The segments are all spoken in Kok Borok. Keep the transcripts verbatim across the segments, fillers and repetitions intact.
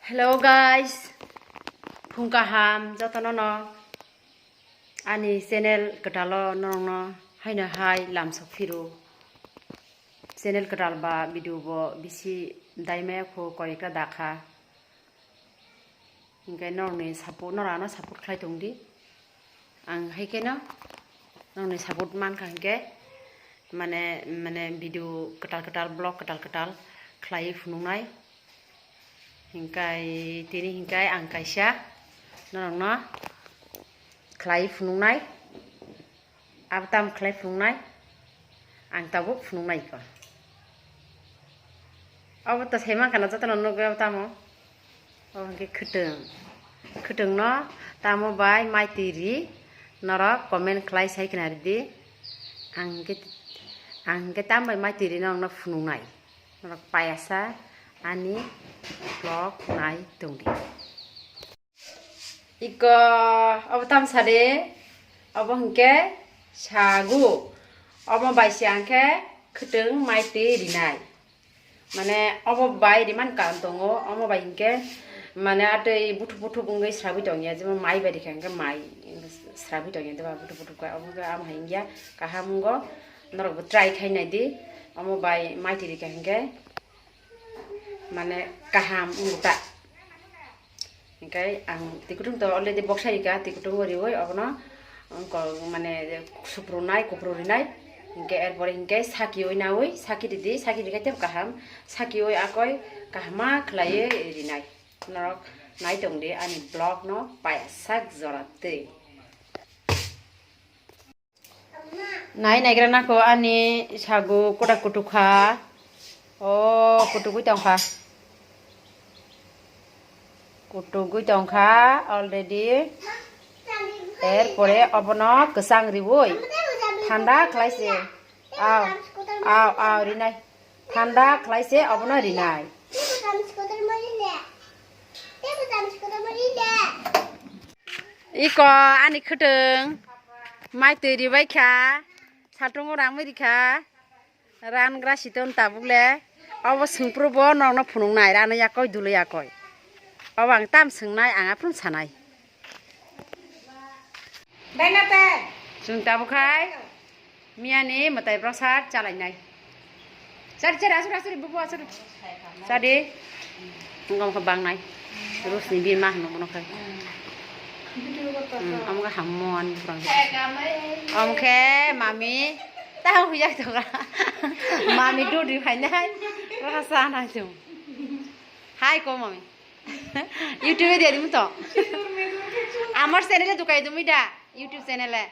Hello guys, phung kaham jotono no ani channel kwtalo norokno haino hai lamsok phiru. Channel kwtal ba video bo bisi daimaya kho koi ekta dakha. Hinkhe norokni support, norok ano support khlai tongdi. Ang hai kheno norokni support mankha hinkhe mane, mane video kwtal kwtal, vlog kwtal kwtal khlaiwi phunuknai. Hinkhe tini hinkhe ang kaisa norokno khlaiwi phunuknai. Abo tamo khlai phunuknai? Ang tabuk phunuknai kho. Obo to sai mankha na jotono nugwi abo tamo. Obo hinkhe khwtwng. Khwtwngno tamo bai mai twi ri norok comment khlai sai khna ridi. Ang hinkhe, ang hinkhe tamo bai mai twi ri norokno phunuknai. Norok payasa ani vlog nai tongdi. Iko, obo tamo sade, obo hinkhe sagu. Omo bai se ang khe khwtwng mai twi rinai. Mane obo bai riman karon tongo, omo bai hinkhe mane atwi buthuk buthuk wngwi srabwi tongya, jemon mai bai rikha hinkhe mai srabwi tongya, deba buthuk buthuk khe omo khe amo hai wngya kaham wngo, norokbo try khai naidi, omo bai mai twi rikha hinkhe mane kaham wngta. Hinkhe ang twi kutung to already boksai rika, twi kutung o riwi obono wngkol mane suprunai, kupru rinai. Hinkhe erpore hinkhe sakiwi nawi, saki ridi, saki rikhe tebo kaham, sakiwi akoi kahama khlaiwi rinai. Norok nai tongdi ani vlog no payasa jora twi. Nai naigra nako ani sagu koda kutukha. O kutugwi tongkha. Kutugwi tongkha already. Erpore obono kwchang riwi thanda khlaise. Aw, aw, aw, rinai. Thanda khlaise obono rinai. Iko ani khwtwng. Mai twi ribai kha, saltongo ramwi rikha, rangra siton tabuk le, obo sengpru bo nokno phunuknai, rano yakoi duloi yakoi. Obo ang tam swngnai, ang aphuru sanai. Chwng tabuk khai, miyani mwtai bwrok sa chalainai. Chari, chari, asuri, asuri, bubu, asuri. Chadi. Wngkha wngkha bangnai. Rusni bima hwnwi bono khai. Hmm, omo khe hammo ani buphang. Omo khe mami. Ta huya to ga. Mami dudi phainai. Rasa nai to. Hai ko mami. YouTube-e diya dimu to. Amar channel-e dukai dumi da. YouTube channel-e.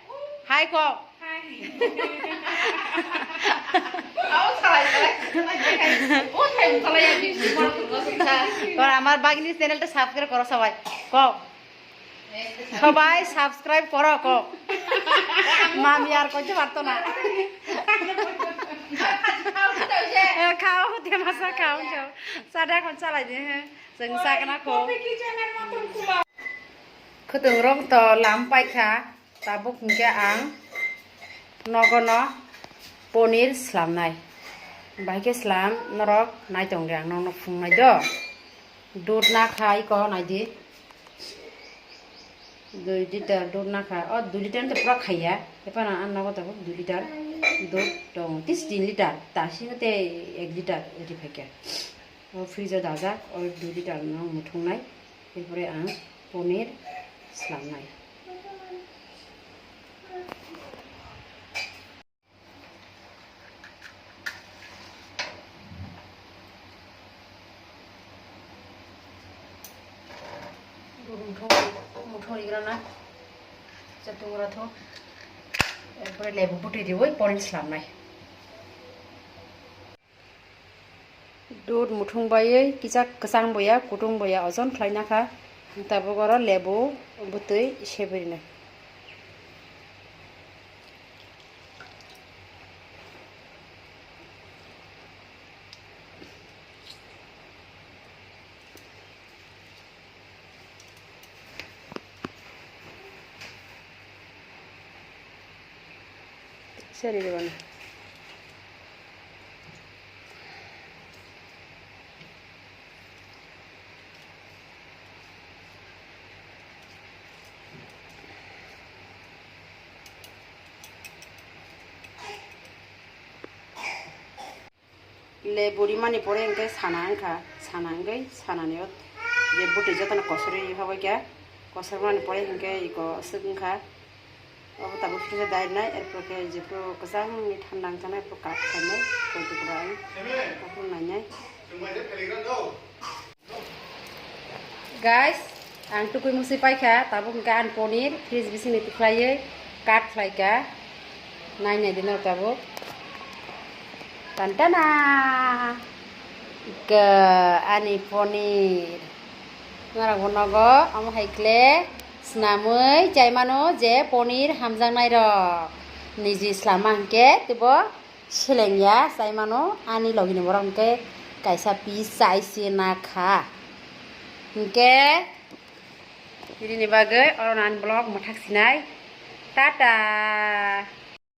Hai ko. Hai. Kor amar bagini channel-ta subscribe koro sabai. Ko. Sabai subscribe koro ko. Mami ar koito parto na. Khao, te masa khao, khao. Sada kon chalai de. Chwng sakna kho. Khwtwng rok to lam paikha, tabuk hinkhe ang nogono ponir slamnai. Bahai khe slam norok nai tongdi ang nokno phunuknai do. Dud nakha iko naidi. Dui liter dud nakha. O dui liter to pura khaiya. Ephano ang nogo tabuk dui liter dud tongo. Tis tin liter. Tasi mate ek liter ri phaikha. O fridge o dajak, o dui liter no muthungnai, erpore ang ponir slamnai. Muthung, muthung igrana, chatung ratho, erpore lebu butui riwi ponir slamnai. Dud muthung baiwi kisa kwchang boya, kutung boya ojon khlai nakha. Tabuk oro lebu bwtwi sebrinai. Seri de bana. Le buri mani pore hwnkhe sana wngkha, sana wngwi sanani o je bwtwi jotono kosorwi hogwi kha, kosormani pore hwnkhe iko aswk wngkha. Obo tabuk phirsa dai nai, erpor khe jephru kwchangni thanda wngkha nai, erpor cut khainai, koi tukra ang, ophru nainai. Guys, ang tukui musi paikha, tabuk hwnkhe ani ponir fridge bisingni tukhlaiwi cut khlaikha. Nai nai dino tabuk. Tantana! Ika ani ponir. Norokbo nogo, omo hai khle swnamwi chai mano je ponir hamjaknairok. Niji swlama hwnkhe teibo selengya chai mano, ani logini borok hwnkhe kaisa piece chai se na kha. Hwnkhe nini bagwi oro ani vlog mwthak sinai. Tata!